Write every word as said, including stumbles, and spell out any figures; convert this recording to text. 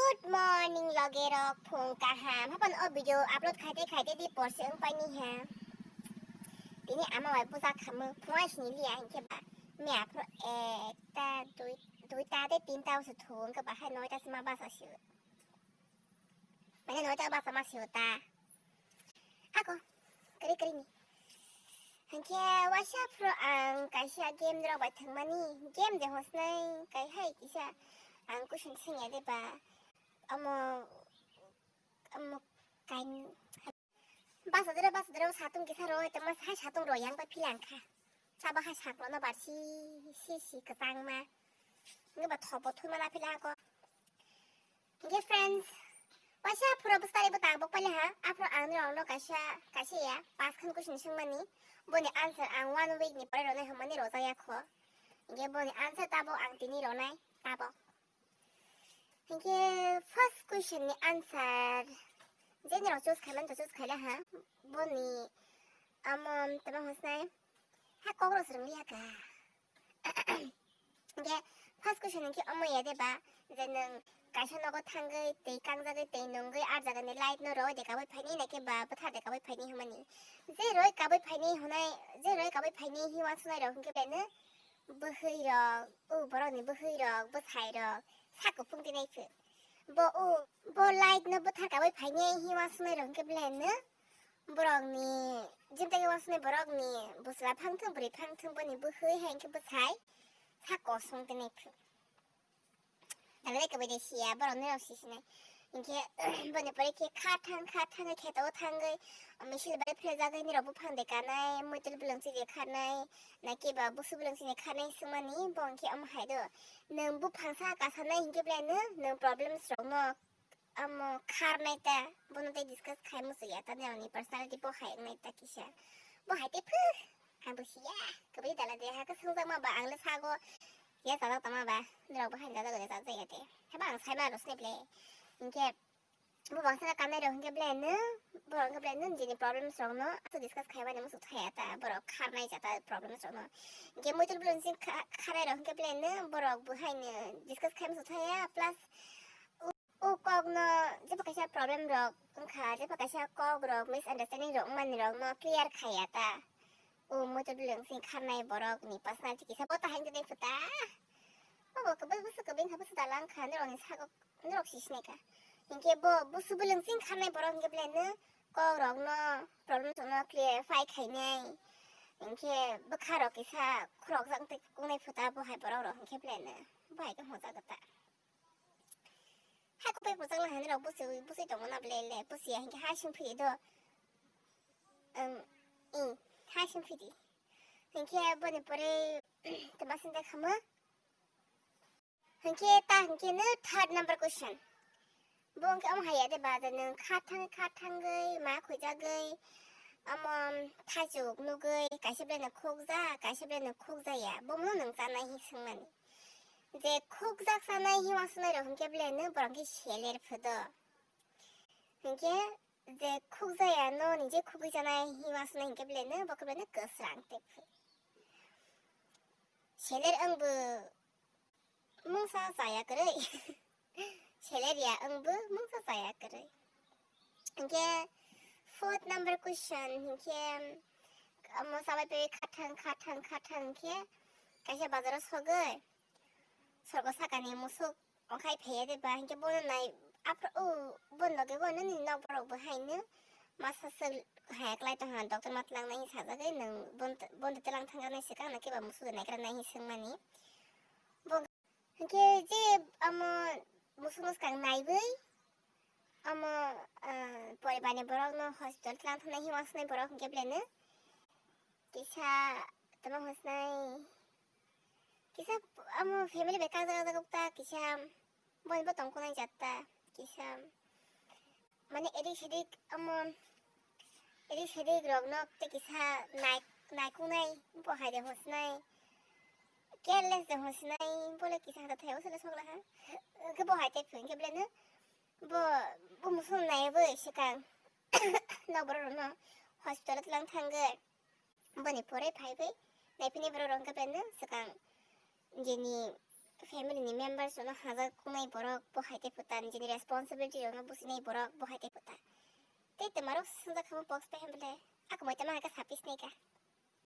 Good morning, loge rok, phung kaham. Hapan o video upload khaite khaite di porse wng paini ha. Tini ama bai puja khamung phung ai sini liya hinkhe ba me aphro ekta dui duita de tinta se thung ke bahai noita se ma basa si. Mane noita basa ma si ta. Ako kari kari ni. Hinkhe waisa phro ang kaisa game rok bai thangmani, game de hosnai kai hai kisa ang kusun sengya de ba. Amo amo kain basa dere basa dere satung kisa ro tama hai satung ro yang bai philang kha. Sabo hai saklo no bar si si si kwchang ma. Ngi ba thobo thui mana phila ko. Nge friends, waisa phro bwsari bo tabok pali ha. Aphro ang rok no kaisa kaisa ya pas khan kusun sengmani. Boni answer ang one week ni pore ronai hwnmani rojak ya kho. Nge boni answer tabo ang tini ronai tabo. Hinkhe first question ni answer je ni rok choose khaiman to choose khaila ha. Boni amo tama hosnai ha kokro srwng liya ka. Hinkhe first question hinkhe omo ya de ba je nwng kaisa nogo thangwi tei kangjagwi tei nungwi ar jagani light no roi de kabui phaini na khe ba bwthar de kabui phaini hwnmani. Je roi kabui phaini hwnai je roi kabui phaini hi wanswnai rok hinkhe beno bwhwi rok o borok ni bwhwi rok bwsai rok sak kuphung tinai phu. Bo o bo light no bwthar kabui phaini hi wanswnai rok hinkhe beno borokni jimtagi wasni borokni bwsla phangthwng bwrwi phangthwng boni bwhwi hai khe bwsai sak kosong tini phu. Dalai khe bai de siya borokni rok sisinai. Hinkhe boni pore khe kha thang kha thangwi kheto thangwi misil bai phlejagwi nirok buphang de kanai muitul bwlwng chini kharnai na kiba busu bwlwng chini kharnai swngmani bo hinkhe omo hai do. Nwng buphang sa kasanai hinkhe belai nwng problems rokno Amo kharnai ta, bono tei discuss khai muchung ya ta, nirokni personality bo hai wngnai ta kisa. Bo hai tei phu, ang bo siya, kwbui dala de ha, khe swngjak ma ba, ang le sago, ya sajak tama ba, nirok bo hai sajak ya sajak ya te. Haba ang sai ma rw sini ble. Hinkhe, bo bangsa na kanai rok hinkhe ble no, bo hinkhe ble no, nijini problems rok no, aso discuss khai mani muchung thaya ta, borok kharnai jata problems rok no. Hinkhe muitul bwlwng sing kha-, kharnai rok hinkhe ble no, borok bo hai no discuss khai muchung thaya, plus, O kokno jeba kaisa problem rok wngkha, jeba kaisa kok rok misunderstanding rok wngmani rokno clear khaiya ta. O motor bwlwng sing kharnai borok ni personality kisa bo ta hai wngwi phuta. Obo khe busu kwbwi wngkha, busu dalang kha, norok ni sago norok si sinai kha. Hinkhe bo busu bwlwng sing kharnai borok hinkhe belai no kok rokno problem rokno clarify khainai. Hinkhe bwkha rok kisa khorokjak tei kungnai phuta bo hai borok rok hinkhe belai no bo hai khe hwnjak ta. Hai kupai bwchak lai hinwi rok bwswi bwswi tongo na ble le bwswi ya hinkhe hai sing phiri do. Um, i, hai sing phiri. Hinkhe boni pore tama sinde khamo. Hinkhe ta hinkhe no third number question. Bo hinkhe omo hai ya de ba je nwng kha thang kha thangwi ma khuijagwi omo thaichuk nugwi kaisa ble no khukjak kaisa ble no khukjaya bomo nwng chanai hi swngmani. Je khukjak chanai hi wansuknai rok hinkhe belai no borok khe seler phudo. Hinkhe je khukjaya no ni je khukwi chanai hi wansuknai hinkhe belai no bo khe belai no kwsrang tei phu. Seler wngbo mungsa chaya kwrwi. Seler ya wngbo mungsa chaya kwrwi. Hinkhe fourth number question hinkhe omo sabai pai khathang khathang khathang hinkhe kaisa bazaro sogwi sorgo sakani musuk ongkhai phaiya de ba hinkhe bono nai aphro o bono loge bono nini nok borok bo haino masa swk haya kwlai tongkha doctor ma twlang nai sajagwi nwng bono tei twlang thangjaknai swkang na kiba musuk de naikra nai hinwi swngmani. Bo hinkhe je omo musuk no swkang naiwi omo, ah, poribar ni borok no hospital twlang thangnai hinwi swngmani borok hinkhe belai no kisa tamo hosnai kisa omo family bai kajak kajak ta kisa boni bo tongkho nai jat ta kisa. Mane edik sedik omo edik sedik rok no tei kisa nai naikung nai bo hai de hosnai careless de hosnai bole kisa hata thai osole sokla ha. Ke bo hai tei phun ke ble no bo bo musung nai bo swkang nok borok rok no hospital o twlang thangwi boni pore phaiwi naipini borok rok ke ble no swkang jeni family ni members rokno hajak kungnai borok bo hai tei phuta, nijini responsibility rokno businai borok bo hai tei phuta. Tei twmarok swngjak kha box pai hwn bole, ako moi tama hai khe sapis nai kha.